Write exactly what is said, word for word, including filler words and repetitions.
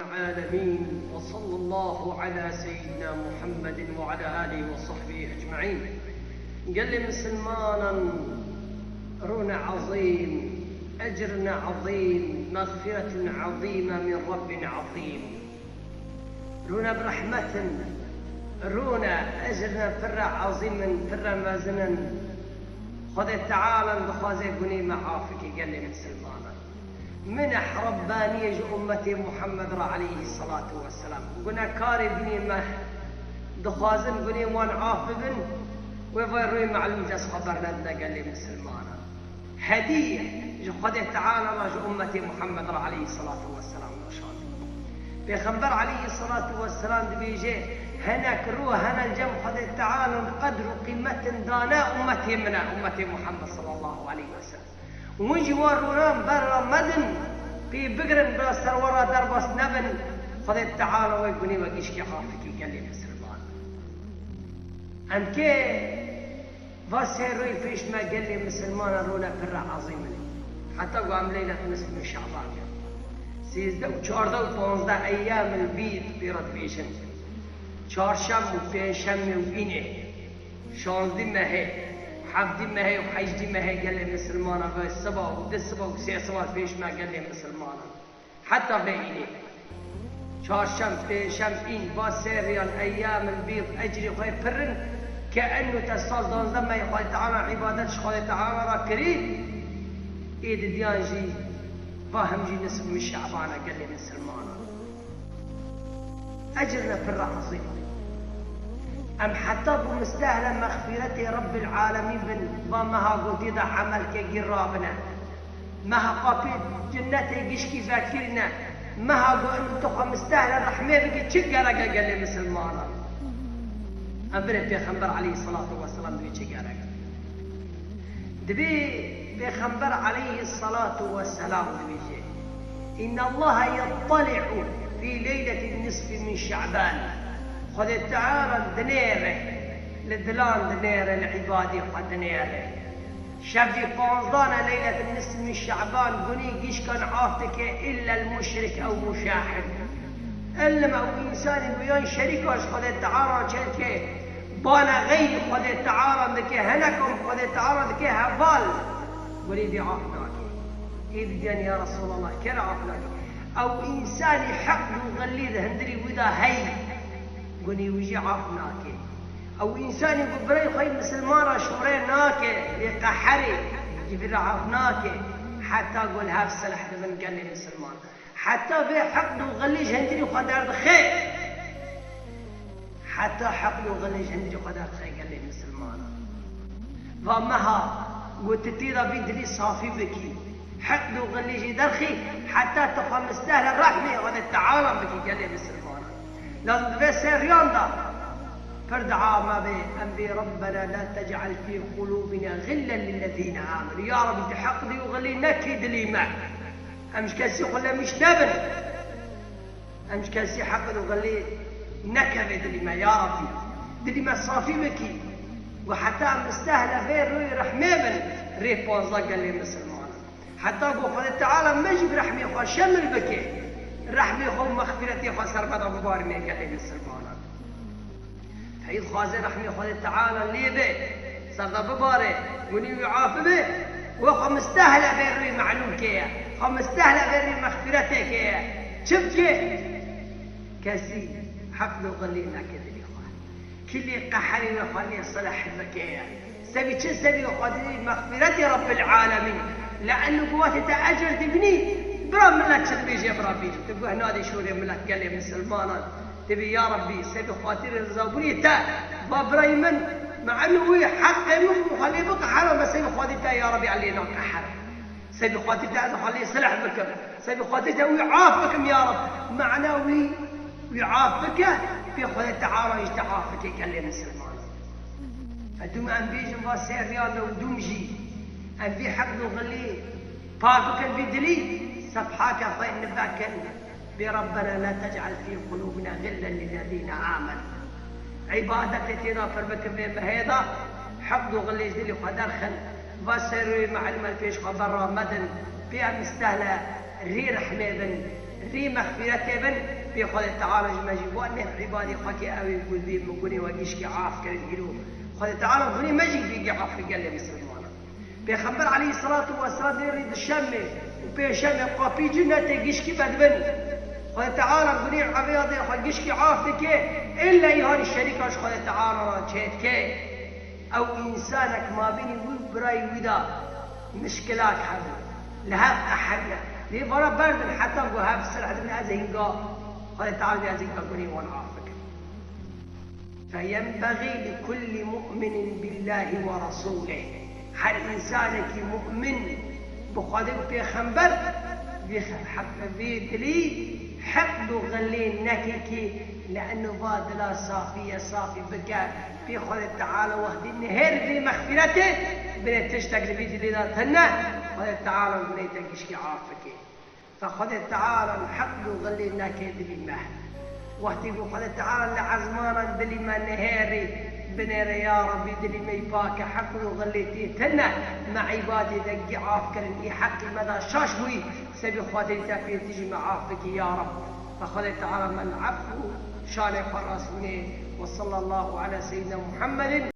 العالمين، وصلى الله على سيدنا محمد وعلى آله وصحبه أجمعين. Gelê misilmanan, rûne azîm, ecrine azîm, mexfiretun azîme min Rabbin azîm. Rûne bi rehmet in, rûne ecrine pirre azîm in, pirre mezin in. Xwedê Teala dixwaze gunê me afike gelê misilmanan. Mineh Rebbaniyê ji ummetê Muhammed re aleyhî selatu weselam. Gunekarê dinê me dixwazin gunê wan af bibin, wê vay rûyê melûm kes xwe bernedine gelê misilmanan. Hedî ji Xwedê Teala re ji ummetê Muhammed re aleyhî selatu weselam nişand. Pêxember aleyhî selatu weselam dibêje, hinek rû hene li cem Xwedê Teala qedr û qîmetin dane ummetê min e, ummetê Muhammed sallallahu aleyhi ve sellem. Hûn jî wan rûnan ber re medin, pê bigirin, bila ser we re derbas nebin. Xwedê Teala wê gunê we gişkê afike gelê misilman. Em kê va sê rûyê pêş me gelê misilmanan rûne pirre azîm in. Heta ku em leylet nisf min Şaban in. Sêzdeh û çardeh û panzdeh eyyamil bîd pê re dibêjin. Çarşem û pênşemê û înê. Şazdî mehê, heftî mehê û hejdî mehê gelê misilmanan ve siba û di siba û sê siba pêş me gelê misilmanan. Heta vê înê. Çarşem, pênşem, în, va sê riyan, eyyamil bîd, ecrê xwe pir in, ke enû te sal danzdeh mehê Xwedê Teala îbadet ji Xwedê Teala re kirî, ê didiyan jî va him jî nisf min Şaban e gelê misilmanan. Ecr ne pir azîm. Em heta ku mistehla mexfîretê Rebbil Alemîn bin, va meha gotî de emelke gî rabine. Meha qapê cinnetê gişkî vekirine. Meha ku in tu xwe mistehla rehmê bikî, çi gerek e gelê misilmanan? Em binê Pêxember aleyhî selatu weselam dibê çi gerek e? Dibê Pêxember aleyhî selatu weselam dibêje, "Innallaha yattali'u fî leyletin nisfi min Şaban." Xwedê Teala dinêre, li dilan dinêre, li îbadê xwe dinêre. Şevê panzdana leyletin nisfi min Şaban gunî gişkan af dike, illa el muşrik ew muşahid. Ellim ew însanî ku yan şerîka ji Xwedê Teala çêdike, bana xeyrî Xwedê Teala dike, hinekan Xwedê Teala dike heval, gunî vî af nake. Ê didiyan, ya Resûlallah, kê re af nake? Ew însanî heqd û xilî di hundirî wî de heyî, gunî wî jî af nake. Ew însanî ku birayê xwe yê misilman re şûrê nake, lê qeherê, ji vî re af nake, heta ku li hev silh dibin gelê misilman. Heta vê heqd û xilî ji hundirî xwe derdixe. Heta heqd û xilî ji hundirî xwe derdixe gelê misilmanan. Va meha ku tu tê de vî dilî safî bikî, heqd û xilî jî derxî, heta tu xwe mistehla rehmê Xwedê Teala bikî gelê misilmanan. Lazim divê sê riyan de pir dua me bê, em bê, "Rabbena la tec'al fî qulûbina xillen lillezîne âmenû." Ya Rabbî, tu heqdî û xilî nekî dilî me. Em ji kesî xulemîş nebin. Em ji kesî heqd û xilî nekeve dilî me, ya Rabbî. Dilî me safî bikî. Û heta em mistehla vê rûyê rehmê bin, rê panzdeh gelê misilmanan. Heta ku Xwedê Teala me jî bi rehmê xwe şemil bike, rehmê xwe û mexfîretê xwe ser me de bibarîne gelê misilmanan. Te yî dixwaze rehmê Xwedê Teala lê be, ser de bibare, gunî wî af bibe, wê xwe mistehla vê rûyê melûmkê ye, xwe mistehla vê rûyê mexfîretêkê ye. Çi bike? Kesî heqd û xilî neke dilê xwe. Kilî qeherî wê xwe lê silh bike ye. Sebî çi? Sebî xwedî mexfîretê Rebbil Alemîn. Li enû guvatê te ecir dibînî, bira milet çi dibêje, bira bîr. Tu guh nadê şûrê milet gelê misilmanan. Dibî, ya Rabbî, sebî xatirê rizabûnê te, va birayê min, me enû wî heqê min bû, xwe lê biqehera, me sebî xwedî te, ya Rabbî, ez lê naqehera. Sebî xatir te ez xwe lê silh bikim. Sebî xatir te wî af bikim ya Rab. Mana wî, wî af bike, pê Xwedê Teala jî te af bike gelê misilmanan. Hedûm em bêjin va sê riyan de û dûm jî. Em vî heqd û xilî pak bikin vî dilî, sefhake xwe nivî kin. Bê Rabbena la tec'al fî qulûbina xillen lillezîne âmenû. Îbadetê tê de pir bikin vê mehê de, heqd û xilê ji dilê xwe derxin, va sê rûyê melûm li pêş xwe berra medin, pê em mistehla rê rehmê bin, rê mexfîretê bin, pê Xwedê Teala ji me jî wa neh îbadê xwe ke ew ê gul bî min gunê we gişkî af kirin îro. Xwedê Teala gunê me jî bî af gelê misilmanan. Pêxember aleyhisselatu vesselam dê rê dişemê û pêşemê qapî cennetê gişkî vedibin. Xwedê Teala gunê evêyadê xwe gişkî af dike, illa îharî şerîka ji Xwedê Teala re çêdike. Ew însanek mabînî wî û birayê wî de mişkilak hebû. Li hev qehirine. Lê vana berdin heta ku hev silh dibin ez hînga Xwedê Teala dê ez hînga gunê wan af bikim. فَيَنْبَغِي لِكُلِّ مُؤْمِنٍ بِاللّٰهِ وَرَسُولِهِ. Her însanekî mu'min bi Xwedê û pêxember vî heq-, vî dilî heqd û xilê neke ki li eno va dila safî ye, safî bike. Pê Xwedê Teala wextî nihêr vê mexfîretê binê tiştek li vî dilê de tune, Xwedê Teala binê te gişkî af bike. Fe Xwedê Teala heqd û xilê neke dilî me. Wextî ku Xwedê Teala li ezmanan dilî me nihêrî, binêre ya Rebbî dilî me yî pake, heqd û xilê tê tune, me îbadê de gî af kirin, î heqî me da şaş bûyî, sebî Xwedê te pê tijî me af bikî ya Reb. Fe Xwedê Teala me li efw û şanê xwe rast bûnê. Ve sallallahu ala seyyidina Muhammedin.